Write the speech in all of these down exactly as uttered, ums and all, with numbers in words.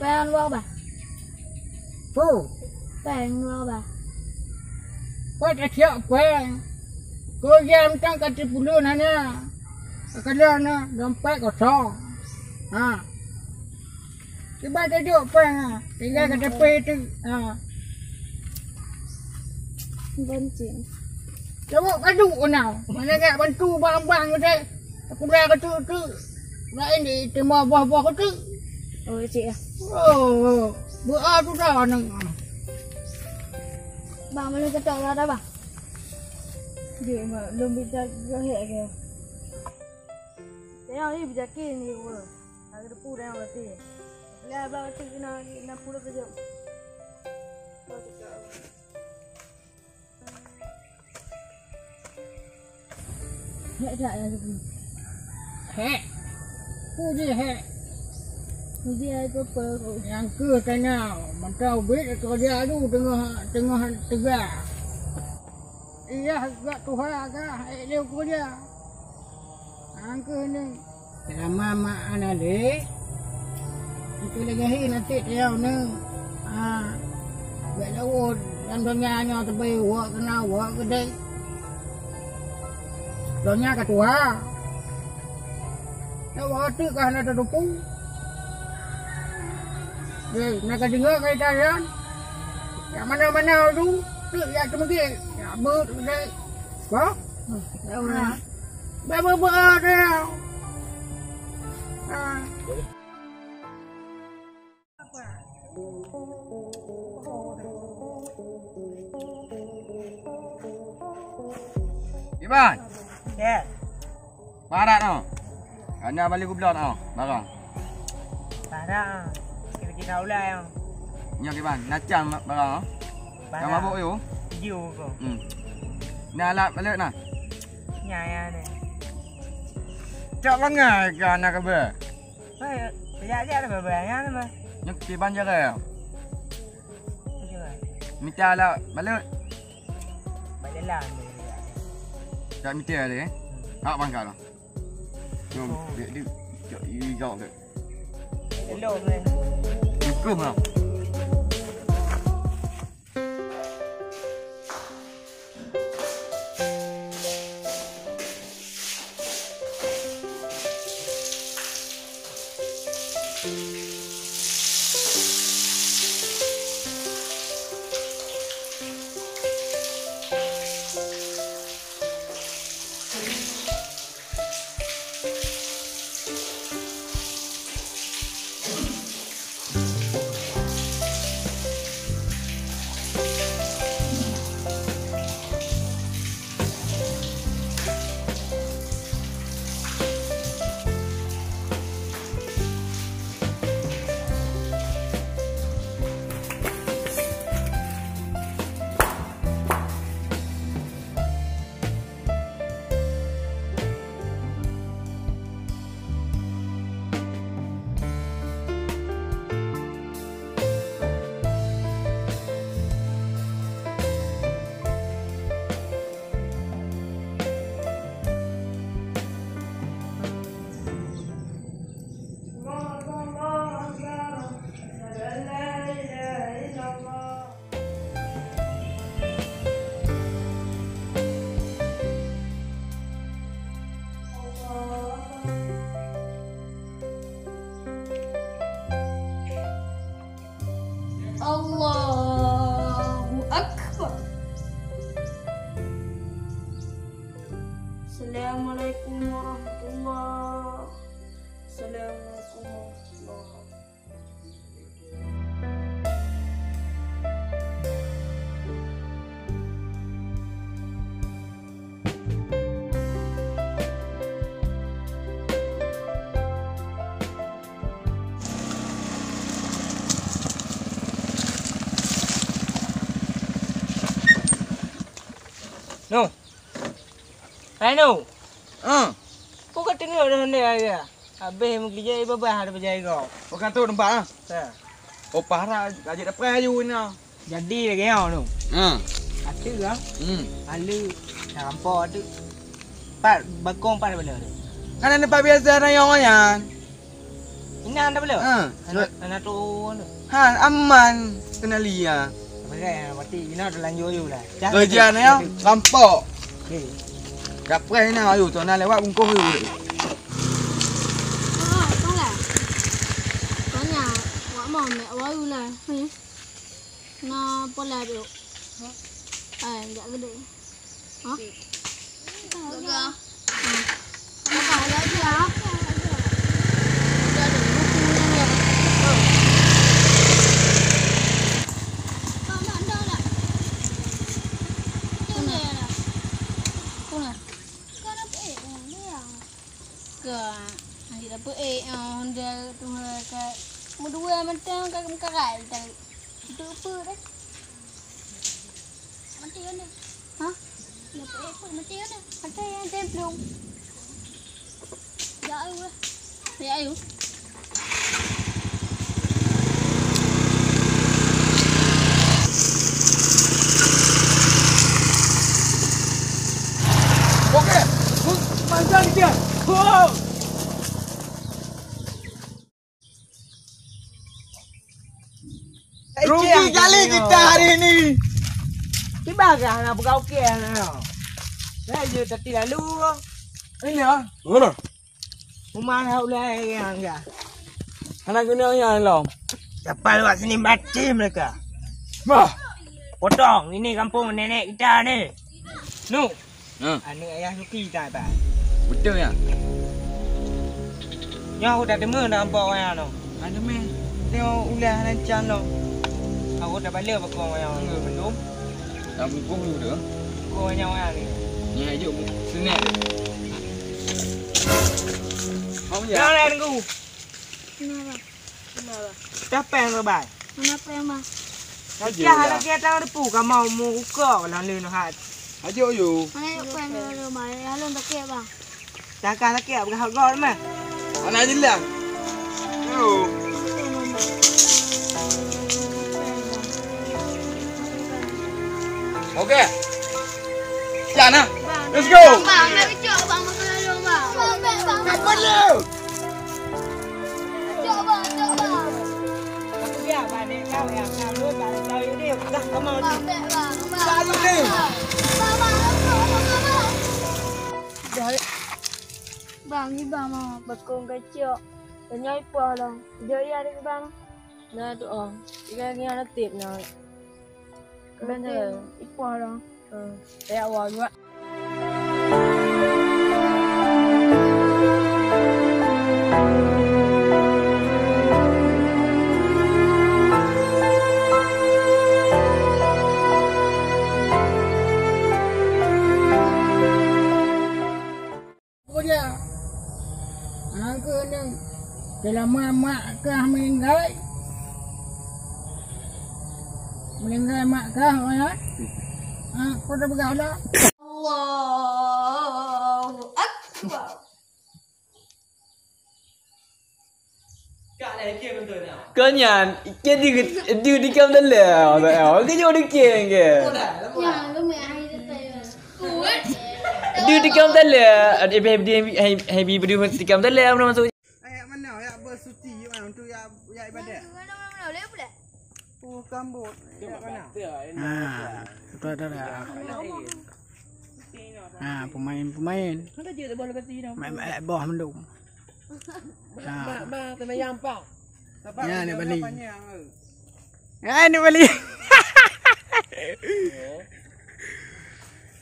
Péng luwa bah. Pu. Péng luwa bah. Kuat asyok péng. Kujam tang ka teupulun hana. Ka na dompet kosong. Ha. Kiban tajok péng ha. Tinggai ka teupé tu. Ha. Boncing. Cawok kadu na. Mana nak bantu bang-bang tu. Aku dah katu tu. Lain di timo boh-boh katu. Oh, cik ya. Oh, oh. Beu tu dah nang. Bang, mana ketok dah dah, bang? Dia mak lom bisa gahek ke? Tengok ni berjakin ni gua. Harga depu dah yang berarti. Boleh abang tu kena kena puluh kejap. Hek tak ya tu? Hek. Pu jih hek. Pu jih ai peue-peue kau. Nyang keuh tanya, mantong ubit keureuja tu teungoh, teungoh teuga. Iya gak tuha gak hek lé keureuja. Angkeuh nyoe. Seulama mak hana lé, itu lagèe hi nanti tayau nyoe. Ha, bèk lawôt lam donya nyoe teubée wak keunau wak keudéh. Donya ka tuha. Nyoe wak teuk ka hana tateupeue. Deh, na ka deungoe keu ita nyan? Nyang mana-mana tu, teuk jak teumeugét, jak beuet keudéh. Bah? Bah, bah, bah, dah. Ah. Iban. Ya. Parak noh. Hana bali gubloe noh, barang. Parak. Kita, kita ulai yang. Nyoe Iban, na cam barang. Barang. Ka mabök yue? Yue ko. Hmm. Na alat balek na? Nya, ya, ni. Cok bangai ka na kaba. Ba, sejak-sejak dah ba, ba, ya, ba. Nyoe kiban jaga ya? Jaga. Mita alat balek. Ba jalan. Tak mita ada, eh? Hmm. Hak bangka lah. Nyoe, oh. Dek, dek. Cok, i, i, jawab, dek. Hello, man. Hukum lah. Allahu Akbar. Assalamualaikum warahmatullah. Assalamualaikum warahmatullah. Noh. Hai, Noh. Ah. Peue ka teungoh dah ndai ai ya? Habéh meukeujai babah ada bajai kau. Oh, ka tu nampak ah. Ha. Oh, parah, ka jeuet dapet aju ina. Jadi lagèe nyoe, Noh. Ha. Ateueh ah. Hmm. Lalu, dah rampok ateueh. Pat, bakong pat bala tu. Kan ada tempat biasa na nyong nyan. Nah, dah boleh? Ha. Anak, anak tu. Ha, aman. Kenali ya. Boleh, berarti ina dah lanjut you lah. Dah kerja ni ya, rampok. Okey. Dah preh ni, ayo, tu nak lewat bungkus you. Oh, tolak. Tanya, wak mau nak baru lah. Hmm. Na pola tu. Ai, jak gede. Ha? Jaga. Jaga, jaga. Kuna. Ka, adik dapeuék, oh, honda tu, ka meudua mantong, ka meukarat, ka. Itu apa dah? Mati kan dah? Ha? Dapeuék pun mati kan dah? Mati yang cemplung. Ya, ayo lah. Ya, ayo. Okey, manjang dia. Wow. Rugi kali kita hari ini. Tiba kah nak peugah okey nah. Saya je tadi lalu. Ini ah. Mana? Rumah dah ulai yang enggak. Anak guna yang lom. Siapa lewat sini mati mereka. Bah. Potong, ini kampung nenek kita ni. Nu. Ha. Aneuk ayah Suki tan, Abang. Beutôi, ya? Nyoe aku dak deungoe dak nampak wayang tu. Ha, deungoe. Tengok ulah lancang tu. Aku dak bala bakong wayang tu. Belum. Dah bungkung tu dah. Bungkung wayang wayang ni. Ni ajuk seunek tu. Faham ya? Jangan dah tunggu. Kenapa? Kenapa? Dah peng ke, Bang? Kenapa ya, Bang? Ajuk Dah lah. Lagi datang depu kamoe mu uka lam lé hat. Ajuk yu. Mana yuk peng dulu, Bang? Ya, lôn sakit, Bang. Takah sakit, peugah gol mah. Mana jelas? Yo. Okey. Siap nah. Let's go. Bang, ambil kecil, Bang. Makan dulu, Bang. Bang, bang, bang. Cepat lu. Bang, ni bang mau bakong kecil. Tanya ipoh long. Jauh ya dek bang. Nah tu oh. Ikan ni ada tip nah. Ipoh long. Kayak awal juga. Keujak. Aneuk keuh nyoe, seulama mak kah meuninggai. Meuninggai mak kah, oh ya. Ah, kau dah peugah dah. Allahu Akbar. Kau nyan, ikeu di, di, di kam dalam. Kau jauh di kam ke? Ya, lu mai hai tu. Di, di kam dalam. Ada, di, di, hai, hai, bi, di, di kam dalam, mana masuk? Ayat mana? Ayat bersuci, mana? Untuk ya, ya ibadat. Oh, kambut. Ayat mana? Ha, tu ada dah. Ha, pemain-pemain. Main, main boh mendung. Ha. Ba, ba, teuma yang pang. Ya, ni balik. Ya, ni balik.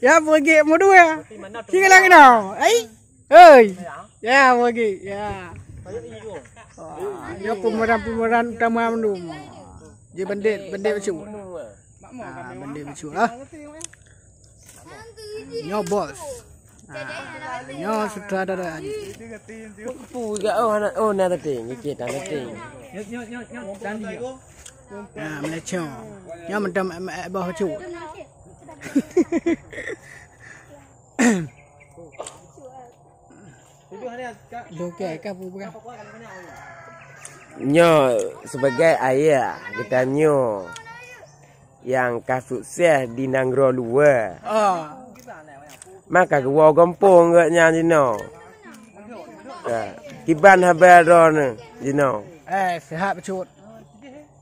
Ya, pergi mudu ya. Tinggal lagi dah. Ai. Hei. Ya, pergi. Ya. Wah, ya pemeran-pemeran utama mendung. Dia bandit, bandit masuk. Ha, bandit masuk lah. Nyoe bos. Ha, nyoe sutradara. Pu, pu, ga, oh, anak, oh, na tating, ikit na tating. Ha, Malaysia. Nyoe mantong, eh, eh, bos cu. Lokal kah, pu, bukan? Nyoe sebagai ayah geutanyoe nyang ka sukses di nanggroe luwa. Ah. Maka geuwoe gampông geuh nyan jinoe. Ya. Kiban haba droeneuh jinoe? Eh, sihat bacut.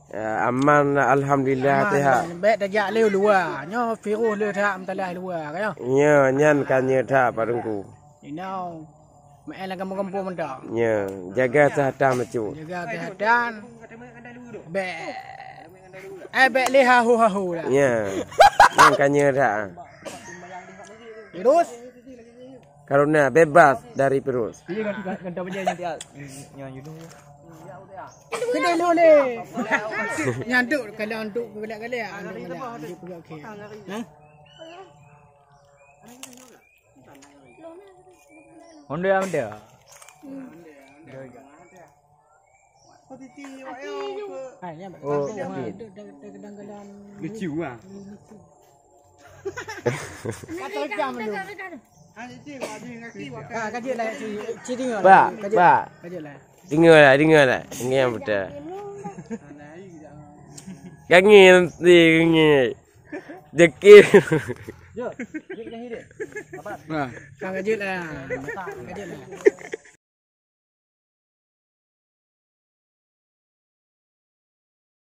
Ya, aman, alhamdulillah, sihat. Bèk tajak lé luwa. Nyoe virus le that meutalèh luwa, ka nyoe? Ya, nyan ka nyoe that, Pak Teungku. Inoe. Meu'en lam gampông-gampông mantong. Ya, jaga kesehatan bacut. Jaga kesehatan. Bèk. Eh, bèk lé hahu-hahu lah. Ya. Nyan ka nyoe that. Virus. Corona bebas dari virus. Kedai lu ni. Nyan tu, kalau untuk galak-galak, untuk galak, untuk peugah, okey. Hah? Honda, Honda. Hai, nyan. Oh, okey. Lucu ah. Kata jam lu. Ah, kaji lah, ci, ci dengar. Pak, kaji, Pak. Kaji lah. Dengar lah, dengar lah. Dengar yang betul. Gangi nanti, gangi. Jekit. Jom, jom, jom, jom. Apa? Nah. Kang kaji lah. Kaji lah.